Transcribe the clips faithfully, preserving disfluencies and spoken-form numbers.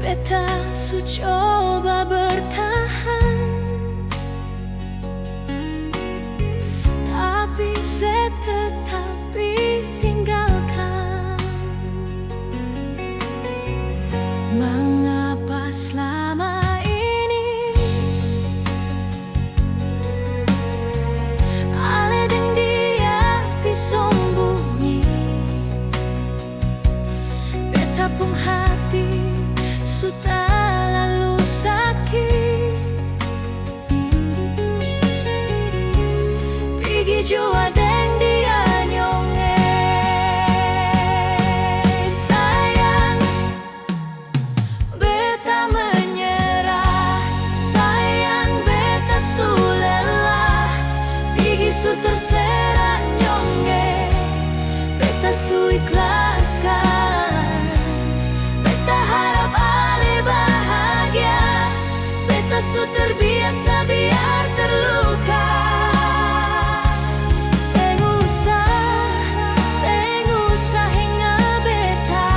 Beta su coba bertahan, tapi se tetap pi tinggalkan. Mangapa slama ini ale deng dia pi sombunyi? Beta pung hati su talalu sakit. Pigi jua deng dia nyonge. Sayang, beta menyerah. Sayang, beta su lelah. Pigi su terserah nyonge. Beta su ikhlaskan. Beta harap ale bahagia. Beta su terbiasa biar terluka. Seng usah, seng usah hinga beta.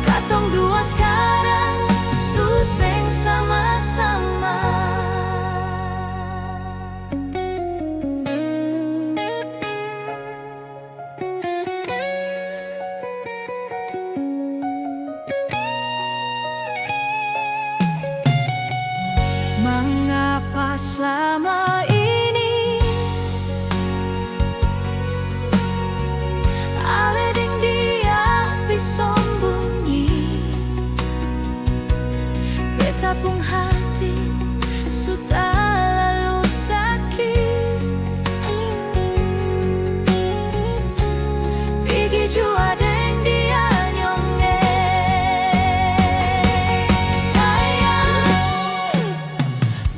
Katong dua skarang su seng sama-sama. Mangapa slama ini ale deng dia pi sombunyi? Beta pung hati su talalu sakit. Pigi jua deng dia nyonge. Sayang,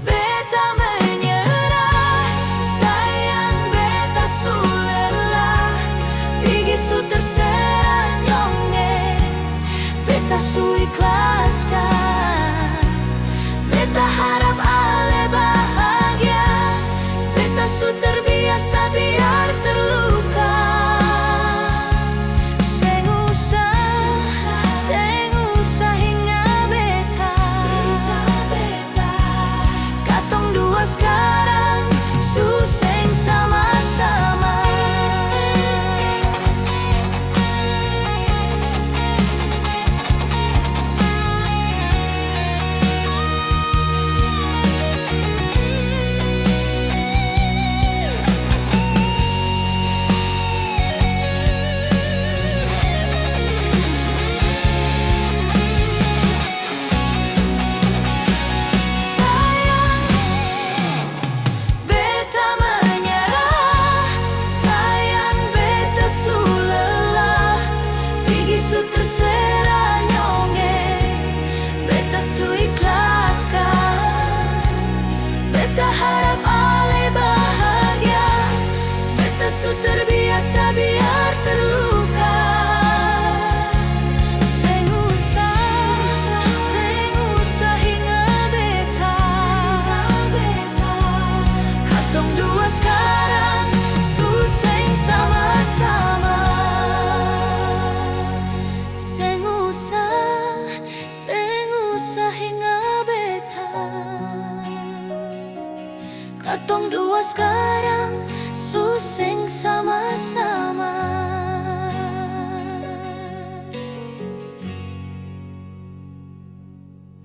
beta menyerah. Sayang, beta su lelah. Pigi su terserah nyonge. Beta su ikhlaskan. Beta harap ale bahagia. Beta su terbiasa biar terluka. Seng usah, seng usah hinga beta. Katong dua skarang su seng sama-sama. Sayang, beta menyerah. Sayang, beta su lelah. Pigi su terserah nyonge. Beta su ikhlaskan. Beta harap ale bahagia. Beta su terbiasa biar terluka. Seng usah, seng usah hinga beta. Katong dua skarang su seng sama-sama. Seng usah, seng usah hinga beta. Katong dua skarang su seng sama-sama.